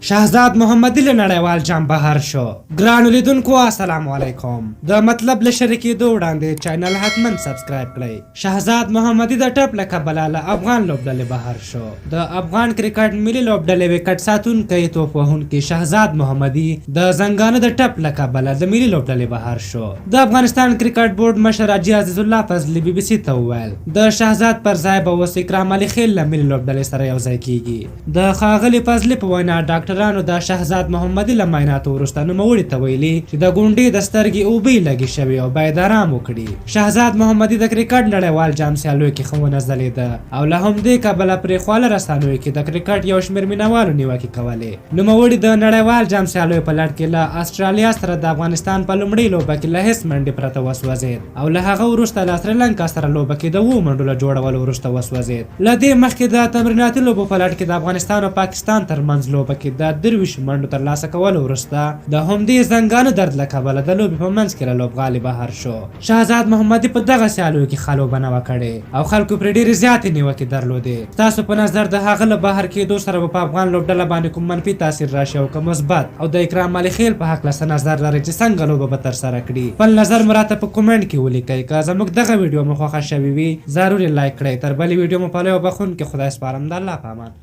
شهزاد محمدي له نړیوال جام بهر شو. ګرانو لیدونکو السلام علیکم. د مطلب له شریکېدو وړاندې چینل حتما سبسکرایب کړئ. شهزاد محمدي د ټپ له کبله له افغان لوبډلې بهر شو. د افغان کرکټ ملي لوبډلې ویکټ ساتونکی توپ وهونکی شهزاد محمدي د زنګانه د ټپ له کبله د ملي لوبډلې بهر شو. د افغانستان کرکټ بورډ مشر حاجي عزیزالله فضلي بي بي سي ته وویل، د شهزاد پر ځای به اوس اکرام علي خېل له ملي لوبډلې سره یو ځای کیږي. د ښاغلي فضلي په وینا، ډاکټرانو د شهزاد محمدي له معایناتو وروسته نوموړي ته ویلي چې د ګونډې د سترګې اوبه یې لږې شوې او باید ارام وکړي. شهزاد محمدي د کرکټ نړیوال جام سیالیو کې ښه ونه ځلېده او له همدې کبله پرې خواله رسنیو کې د کرکټ یو شمېر مینهوالو نیوکې کولې. نوموړي د نړیوال جام سیالیو په لړ کې له اسټرالیا سره د افغانستان په لومړۍ لوبه کې له هېڅ منډې پرته وسوځېد. او له هغه وروسته له سریلانکا سره لوبه کې د اوو منډو له جوړولو وروسته وسوځېد. له دې مخکې د تمریناتي لوبو په لړ کې د افغانستان او پاکستان ترمنځ لوبه کې د 23 منډو ترلاسه کولو وروسته د همدې زنګانه درد له کبله د لوبې په منځ کې له لوبغالي بهر شو. شهزاد محمدي په دغه سیالیو کې ښه لوبه نه وه کړې او خلکو پرې ډېرې زیاتې نیوکې درلودې. ستاسو په نظر د هغه له بهر کېدو سره به په افغان لوبډله باندې کوم منفي تاثیر راشي او که مثبت؟ او د اکرام علي خېل په هکله څه نظر لرئ چې څنګه لوبه به ترسره کړي؟ خپل نظر مو راته په کومنټ کې ولیکئ. که زموږ دغه ویډیو مو خوښه شوې وي ضرور یې لایک کړئ. تر بلې ویډیو مو په لوی او بخښونکي خدای سپارم. د الله په امان.